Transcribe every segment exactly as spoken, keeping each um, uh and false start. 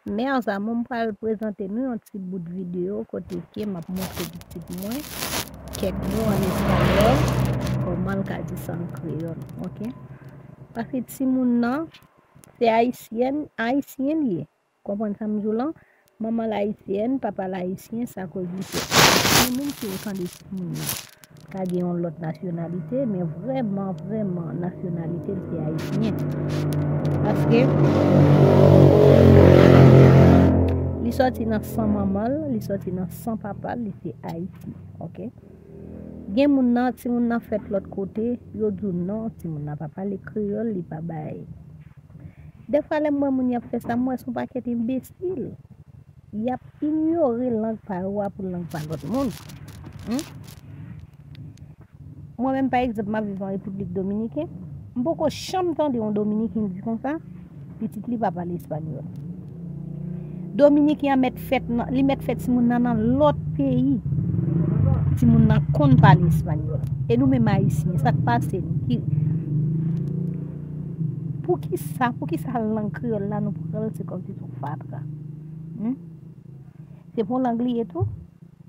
Mes amours, m pral prezante nou yon ti bout videyo kote ke m ap montre pitit mwen kèk mo an espanyòl, kòman l ka di sa an kreyòl, oke? Paske timoun nan, se ayisyèn, ayisyen li ye. Konprann sa m di w lan? Manman l ayisyèn, papa l ayisyen, sa koz li se ayisyen. Menm si w tande timoun nan ka gen yon lòt nasyonalite, men vrèman, vrèman, nasyonalite l se ayisyen. Paske li sòti nan san manman l, li sòti nan san papa l, li se Ayiti, oke? Gen moun nan, timoun nan fèt lòt kote, yo di w non, timoun nan pa pale kreyòl, li pa bay. Dèfwa lè m wè moun y ap fè sa, m wè se yon pakèt enbesil. Y ap inyore lang pa yo a pou lang pa lòt moun. Hmm? Mwen menm, pa egzanp, m ap viv an Repiblik Dominiken. M poko janm tande yon Dominiken di konsa, pitit li pa pale espanyòl. Dominiken an mèt fèt nan, li mèt fè timoun nan nan lòt peyi. Timoun nan konn pale espanyòl. E nou menm Ayisyen, sa k pase nou? Ki, poukisa, poukisa lang kreyòl la nou pran l se kòmsi se yon fatra? Hmm? Se pou lang li ye tou?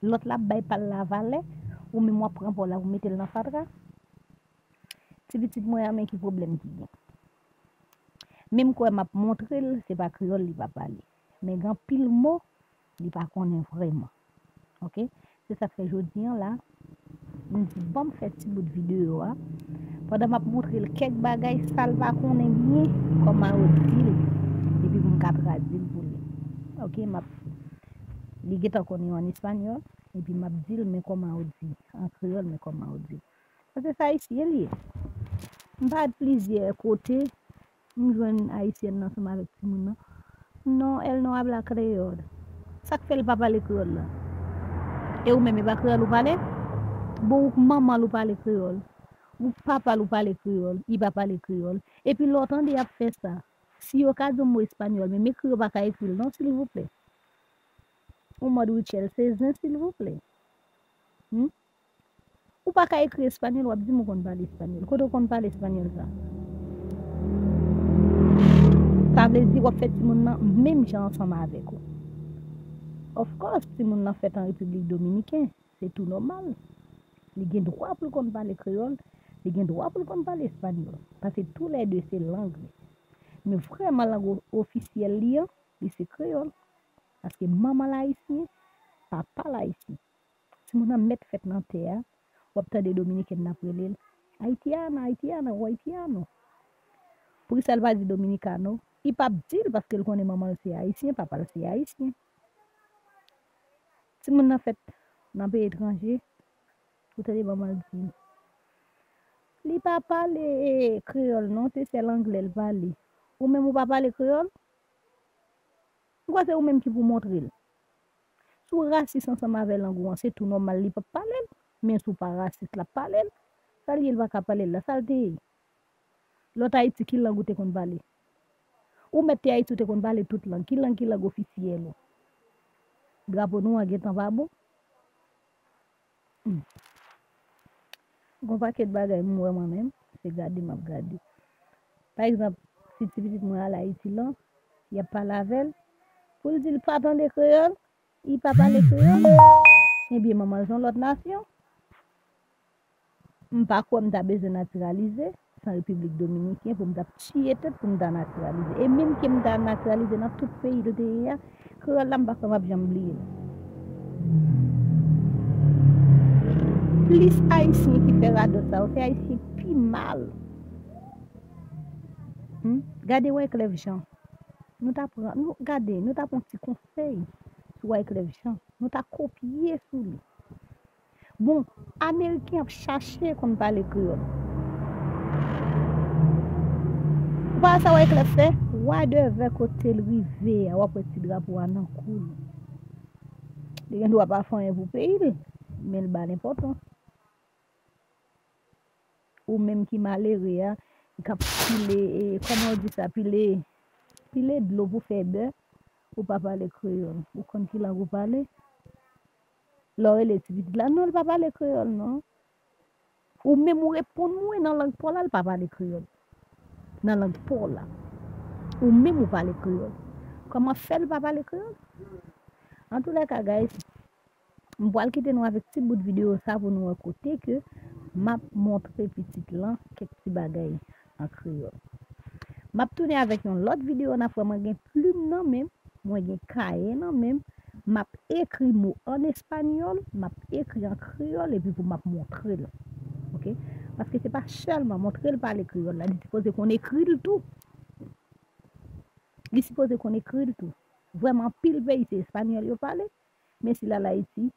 Lòt la ap bay pa l la valè, ou menm w ap pran pa w la pou mete l nan fatra? Ti pitit mwen an, men ki pwoblèm ki gen. Menm kwè m ap montre l, se pa kreyòl li pa pale. Men gen anpil mo, li pa konnen vrèman. Oke? Se sa k fè jodi an la, m di, ban m fè ti bout videyo a, pandan m ap montre l kèk bagay, sa l pa konnen byen, kòman yo di l, epi pou m ka tradui l pou li. Oke? M ap, li gentan konnen yo an espanyòl, epi m ap di l, men kòman yo di, an kreyòl, men kòman yo di. Paske se ayisyen li ye. M parèt plizyè kote, m jwenn ayisyèn nan ansanm avèk timoun nan. Non, él no habla kreyòl. Sa k fè l pa pale kreyòl la? E ou menm, e pa kreyòl ou pale? Bon, ou k manman l ou pale kreyòl, ou k papa l ou pale kreyòl, li pa pale kreyòl. Epi lè w tande y ap fè sa, si yo ka di yon mo espanyòl, men m ekri yo pa ka ekri l non, silvouplè. Yon mòd Rutshelle Cézanne, silvouplè. Hmm? Ou pa ka ekri espanyòl, w ap di m ou konn pale espanyòl. Kote w konn pale espanyòl sa? Sa vle di w ap fè timoun nan menm jan ansanm avèk ou. Of course, timoun nan fèt an Repiblik Dominiken, se tou nòmal. Li gen dwa pou l konn pale kreyòl, li gen dwa pou l konn pale espanyòl. Paske toulède se lang li. Men vrèman lang o-, ofisyèl li an, li se kreyòl. Paske manman l ayisyen, papa l ayisyen. Timoun nan mèt fèt nan tè a, w ap tande Dominiken nan ap rele l, Haitiana, Haitiana, ou Haitiano. Poukisa l pa di Dominicano? Li p ap di l paske l konnen manman l se ayisyen, papa l se ayisyen. Timoun nan fèt nan peyi etranje, ou tande manman l di, li pa pale kreyòl non, se sèl anglè l pale. Ou menm ou pa pale kreyòl? M kwè se ou menm ki pou montre l. Si w rasis ansanm avè lang ou an, se tou nòmal li p ap pale l. Men si w pa rasis, l ap pale l. Sa l ye, l pa ka pale l la? Sa l te ye? Lè w t Ayiti, ki lang ou te konn pale? Ou mèt te Ayiti, ou te konn pale tout lang. Ki lang ki lang ofisyèl ou? Drapo nou an gentan pa bon? Hmm. Gon pakèt bagay m wè mwen menm, se gade m ap gade. Pa egzanp, si ti pitit mwen al Ayiti lan, y ap pale avè l, pou l di l pa tande kreyòl, li pa pale kreyòl, ebyen manman l se yon lòt nasyon. M pa kwè m ta bezwen natiralize san Repiblik Dominiken pou m t ap tiye tèt pou m ta natiralize. E menm ke m ta natiralize nan tout peyi l te ye a, kreyòl la m pa kwè m ap janm bliye l. Plis ayisyen ki fè radòt sa yo, se ayisyen k pi mal. Hmm? Gade Wyclef Jean. Nou ta pran, nou, gade, nou ta pran ti konsèy sou Wyclef Jean. Nou ta kopye sou li. Bon, Ameriken ap chache konn pale kreyòl. Ou pa wè sa Wyclef fè? Whatever kote l rive a, w ap wè ti drapo a nan kou l. Li gen dwa pa fè anyen pou peyi l, men l ba l enpòtans. Ou menm ki malere a, k ap pile, e, kòman yo di sa, pile, pile dlo pou fè bè, ou pa pale kreyòl. Ou konn ki lang ou pale? Lè w rele ti pitit la, non, l pa pale kreyòl, non. Ou menm ou reponn mwen nan lang pa w la, l pa pale kreyòl. Nan lang pa w la. Ou menm ou pale kreyòl. Kòman fè l pa pale kreyòl? Antoulèka, guys, m pral kite nou avèk ti bout videyo sa pou nou wè kote ke m ap montre pitit lan kèk ti bagay an kreyòl. M ap tounen avèk yon lòt videyo, n ap wè mwen gen plim nan men m, mwen gen kaye nan men m, m ap ekri mo an espanyòl, m ap ekri an kreyòl, epi pou m ap montre l. Oke? Paske se pa sèlman montre l pale kreyòl la, li sipoze konn ekri l tou. Li sipoze konn ekri l tou. Vrèman, anpil peyi se espanyòl yo pale, men si l al Ayiti,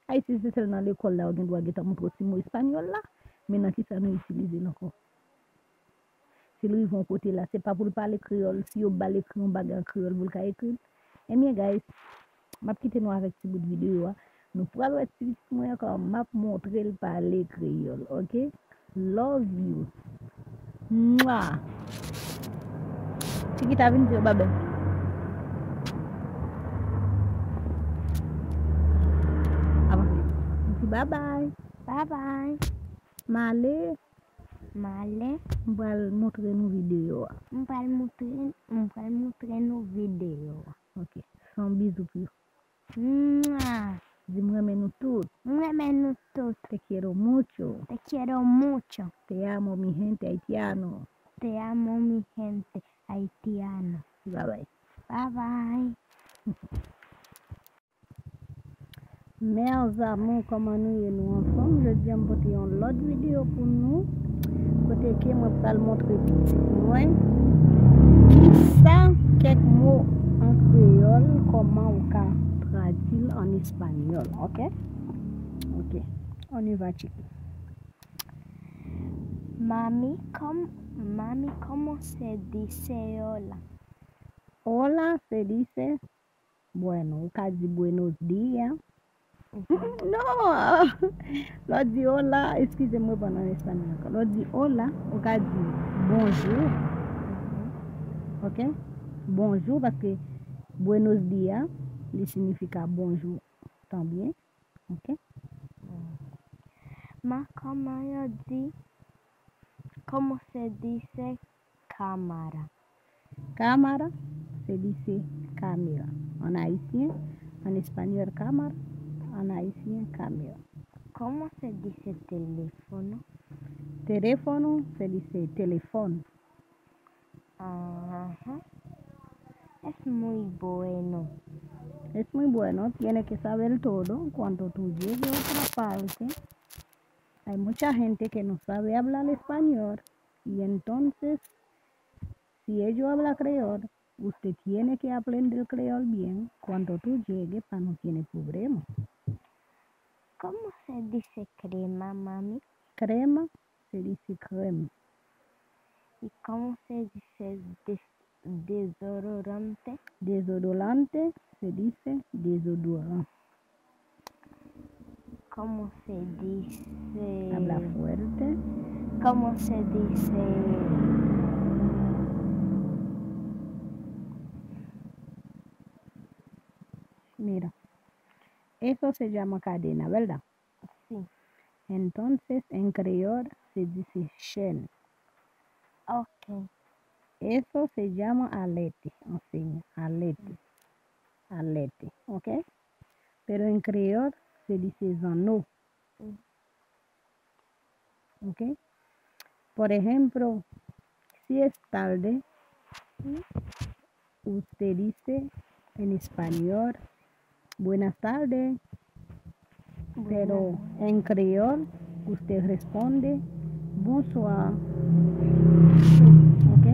Ayiti se sèl nan lekòl la yo gen dwa gentan montre w ti mo espanyòl la, men nan kisa nou itilize l ankò? Si l rive yon kote la, se pa pou l pale kreyòl, si yo ba l ekri yon bagay an kreyòl pou l ka ekri l. Ebyen, guys, m ap kite nou avèk ti bout videyo a. Nou pral wè ti pitit mwen an kòman m ap montre l pale kreyòl, oke? Love you. Mwa. Chiquita, vin di yo babay. Avanse. Di babay. Babay. M ale. M ale. M pral montre nou videyo a. M pral montre, m pral montre nou videyo a. Oke. Fè yon bizou pou yo. Mwa. Di, "M renmen nou tout." M renmen nou tout. Te quiero mucho. Te quiero mucho. Te amo, mi gente haitiano. Te amo, mi gente haitiano. Babay. Babay. Mes amours, kòman nou ye? Nou anfòm? Jodi a, m pote yon lòt videyo pou nou, kote ke mwen pral montre pitit mwen kisa kèk mo an kreyòl, kòman ou ka tradui l an espanyòl, oke? Oke, on y va, chiqui. Mami, kòm, mami, kòman se di se hola? Hola se dice bueno, ou ka di buenos días. Non! Lè w di hola, eskize m, reponn an espanyòl ankò. Lè w di hola, ou ka di bonjou. Oke? Bonjou, paske buenos días, li siyifi bonjou tanbyen. Oke? Ma, kòman yo di, comment se dice cámara? Cámara se dice caméra. En haïtien, en español, cámara, en haïtien, caméra. Comment se dice teléfono? Teléfono se dice teléfono. Ajá. Es muy bueno. Es muy bueno, tiene que saber todo. Cuando tú llegues a otra parte, hay mucha gente que no sabe hablar español. Y entonces, si ellos hablan creol, usted tiene que aprender el creol bien cuando tú llegues para no tener problema. ¿Cómo se dice crema, mami? Crema se dice crème. ¿Y cómo se dice des-, desodorante? Desodorante se dice desodorant. ¿Cómo se dice? Habla fuerte. ¿Cómo se dice? Mira, eso se llama cadena, ¿verdad? Sí. Entonces, en creol se dice chaîne. Ok. Eso se llama alete, enseña, alete. Alete, ¿ok? Pero en creol se dice zanno. Mm. ¿Ok? Por ejemplo, si es tarde, mm, usted dice en español, "Buenas tardes", pero en creol usted responde, "Bonsoir". ¿Ok?